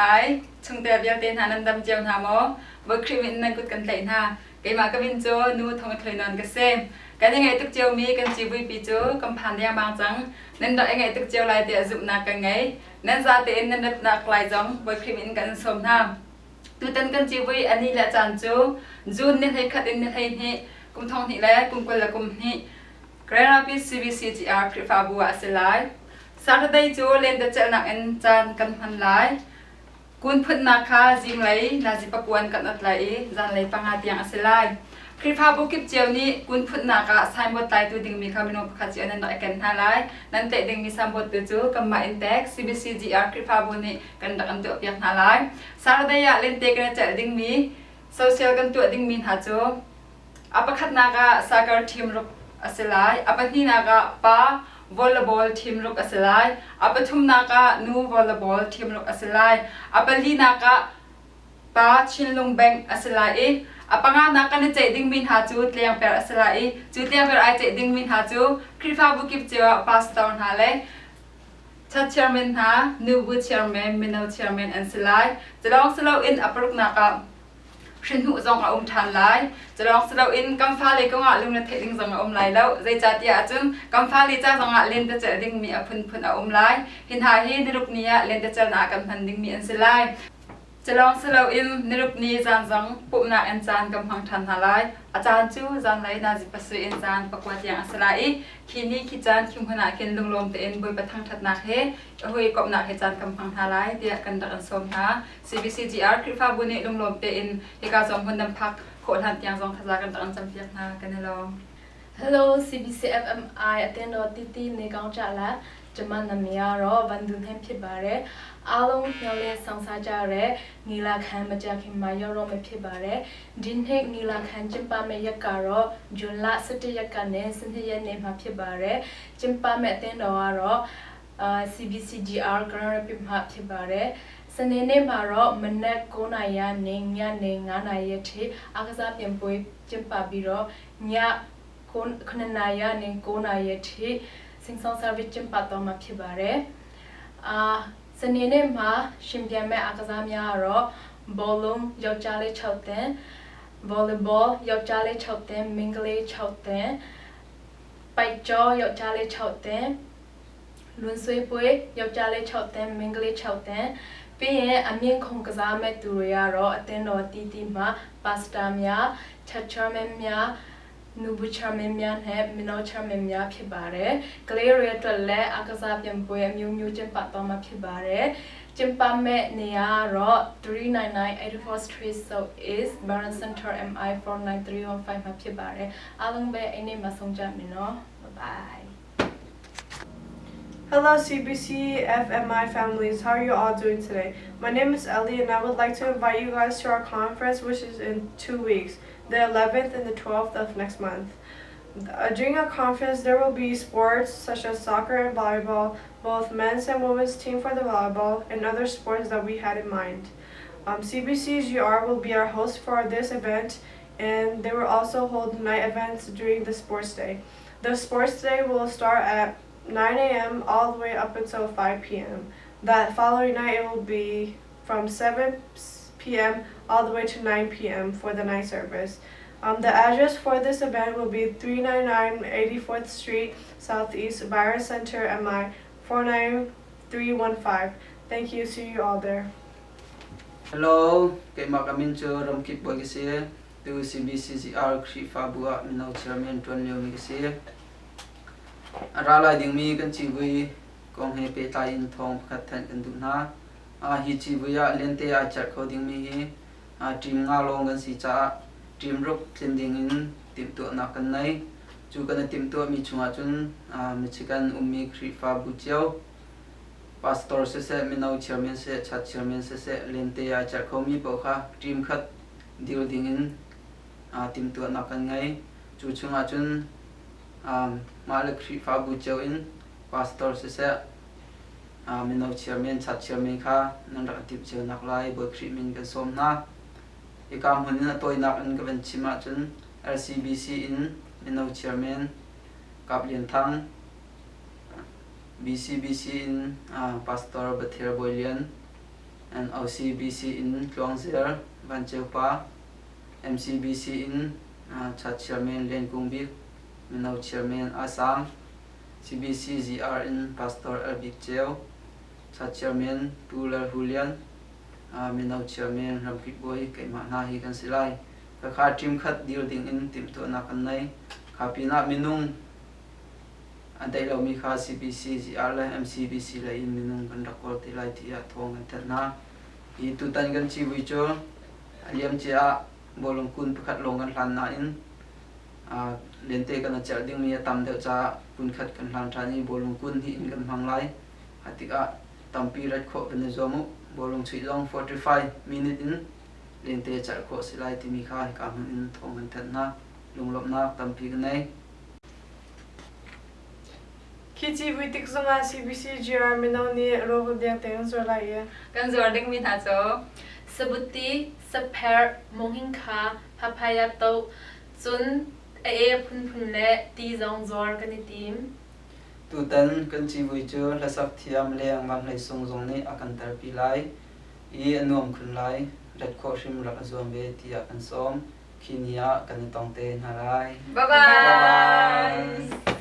CBCFMI chungtel vialte hna nan dam cio hna maw? Bawi Khrih min in nan kut kan tlaih hna. Keimah ka min cu Nu Thong Thloi Nawn ka si. Kan i ngaih tuk ciomi kan civuipi cu kan phan dengmang cang. Nan rak i ngaih tuk cio lai tiah zumhnak kan ngei. Nan zate in nan ratnak lai zong Bawi Khrih min in kan in sawm hna. Tutan kan civui a ni le a caan cu June ni 11 in ni 12 kum 2000 le kum 21 Grand Rapids CBCGR Khrihfabu ah a si lai. Saturday cu lentecelhnak in caan kan hman lai. Kun phunnak kha zinglei nazi pakuan kan ot lai i zanlei panga tiang a si lai. Khrihfabu kip cio nih kun phunnak ah signboard tlaitu dingmi kha minung pakhat cio nan rak i ken hna lai. Nan tlaih dingmi signboard tu cu kanmah in tek CBCGR Khrihfabu nih kan rak in tuahpiak hna lai. Saturday ah lente kan i celh dingmi social kan tuah dingmi hna cu a pakhatnak ah soccer team ruk a si lai. A pahnihnak ah pa volleyball team ruk a si lai. A pathumnak ah nu volleyball team ruk a si lai. A palinak ah pa Chinlung Bank a si lai i a panganak kan i ceih dingmi hna cu tlengper a si lai i cu tlengper ai ceih dingmi hna cu Khrihfabu kip cio ah pastor hna le church chairman hna, nubu chairman, mino chairman an si lai. Culawng si loin a paruknak ah hrinhnuh zong a um ṭhan lai. Culawng si loin kan fale kongah lungretheih ding zong a um lai lo. Zeicahtiah ahcun kan fale ca zongah lentecelh dingmi a phunphun a um lai. Hi hna hi niruk ni ah lentecelhnak ah kan hman dingmi an si lai. Culawng si loin niruk ni zan zong pumhnak in caan kan hmang ṭhan hna lai. A caan cu zanlei nazi pasarih in zan pakua tiang a si lai i khi ni khi caan khi hmun ah khin lunglawm tein Bawipa thangṭhatnak he hawikomhnak he caan kan hmang hna lai tiah kan rak in sawm hna. CBCGR Khrihfabu nih lunglawm tein hika zong hmun nan phak khawh hlan tiang zong thaza kan rak in campiak hna. Kan i lawm. Hello CBCFMI အသင်းတော်တီတီနေကောင်းကြလားကျမနာမည်ကတော့ဗန်ဒွန်ဟန်ဖြစ်ပါတယ်အားလုံးမျှော်လင့်ဆောင်စားကြတဲ့ညီလာခံမကြခင်မှာရောက်တော့မှာဖြစ်ပါတယ်ဒီနှစ်ညီလာခံကျင်းပမယ့်ရက်ကတော့ဇွန်လ17ရက်ကနေ12ရက်နေ့မှာဖြစ်ပါတယ်ကျင်းပမယ့်အသင်းတော်ကတော့အာ CBCGR Grand Rapid မှာဖြစ်ပါတယ်စနေနေ့မှာတော့မနက်9:00နာရီကနေညနေ9:00နာရီအထိအားကစားပြန်ပွဲကျင်းပပြီးတော့ည9နာရီကနေ9နာရီအထိsing song service ကျင်းပတော့မှာဖြစ်ပါတယ်။အာစနေနေ့မှာရှင်ပြန်မဲ့အားကစားများကတော့ဘောလုံးယောက်ျားလေး6တန်း volleyball ယောက်ျားလေး6တန်းမိန်းကလေး6တန်းပိုက်ကျောယောက်ျားလေး6တန်းလွန်ဆွေးပွဲယောက်ျားလေး6တန်းမိန်းကလေး6တန်းပြီးရင်အမြင့်ခုံကစားမဲ့သူတွေကတော့အသင်းတော်တီးတီးမှာပါစတာများချက်ချာမန်များနူဘူချာမင်များနဲ့မနောချာမင်များဖြစ်ပါတယ်။ကလေးတွေအတွက်လည်းအကစားပြန်ပွဲအမျိုးမျိုးကျင်းပသွားမှာဖြစ်ပါတယ်။ကျင်းပမဲ့နေရာကတော့399 84 Street South East Byron Center MI 49315မှာဖြစ်ပါတယ်။အားလုံးပဲအိမ်နေ့မှာဆုံးကြမယ်နော်။ Bye bye. Hello, CBC FMI families. How are you all doing today? My name is Ellie, and I would like to invite you guys to our conference, which is in 2 weeks, the 11th and the 12th of next month. During our conference, there will be sports such as soccer and volleyball, both men's and women's team for the volleyball, and other sports that we had in mind. CBCGR will be our host for this event, and they will also hold night events during the sports day. The sports day will start at 9 a.m. all the way up until 5 p.m. That following night, it will be from 7 p.m. all the way to 9 p.m. for the night service. The address for this event will be 399 84th Street, Southeast, Byron Center, MI 49315. Thank you. See you all there. Hello, keimah ka min cu Ramkip Bawi ka si. Tu CBCCR Khrihfabu ah mino chairman ṭuan liomi ka si. A ra lai dingmi kan civui kong he pehtlai in thawng pakhat thanh kan duh hna. Hi civui ah lente ai celh kho dingmi hi team nga lawng kan si caah team ruk tlin ding in timhtuahnak kan nei. Cu kan i timhtuahmi chungah cun Michigan ummi Khrihfabu cio pastor siseh, mino chairman siseh, church chairman siseh, lente ai celh khomi paoh kha team khat dil dingin timhtuahnak kan ngei. Cu chungah cun mah le Khrihfabu cio in pastor siseh, mino chairman, church chairman kha nan rak i timh cio nak lai Bawi Khrih min kan sawm hna. Hika hmun in a tawinak in ka van chim ahcun LCBC in mino chairman Kap Lian Thang, BCBC in Pastor Bathel Bawi Lian, NOCBC in Tluang Zer Van Ceu Pa, MCBC in Church Chairman Lian Kung Bik, Mino Chairman A Sang, CBCZR in Pastor L Bik Ceu, Church Chairman Pu Lal Hu Lian, Mino Chairman Ramkip Bawi keimah hna hi kan si lai. Khakha team khat dir ding in timhtuahnak kan nei. Kha pinah minung a deih lomi kha CBCZR le MCBC lei in minung kan rak kawl te lai tiah thawng kan thanh hna. Hi tutan kan civui cu a liamcia ah bawlung kun pakhat lawng kan hlan nain lente kan i celh dingmi a tam deuh caah kun khat kan hlan ṭhan i bawlung kun hnih in kan hmang lai. A tikah tampi rat khawh kan i zuam u. Bawlung chuih zong 45 minute in lente celh khawh a si lai timi kha hika hmun in thawng kan thanh hna. Lunglawmhnak tampi ka nei. Khi civui tik zongah CBCGR mino nih rawl deng tein an zuar lai i Kan zuar dingmi hna cu Sabuti, sapherh, mawhingkha, papaya toh, cun a e phunphun le ti zong zuar kan i tim. Tutan kan civui cu hlasak thiam leng Van Hlei Sung zong nih a kan telpi lai i a nuam khun lai. Rat khawh hrim rak i zuam ve tiah kan sawm. Khi ni ah kan i tong te hna lai. Bye bye. Bye bye.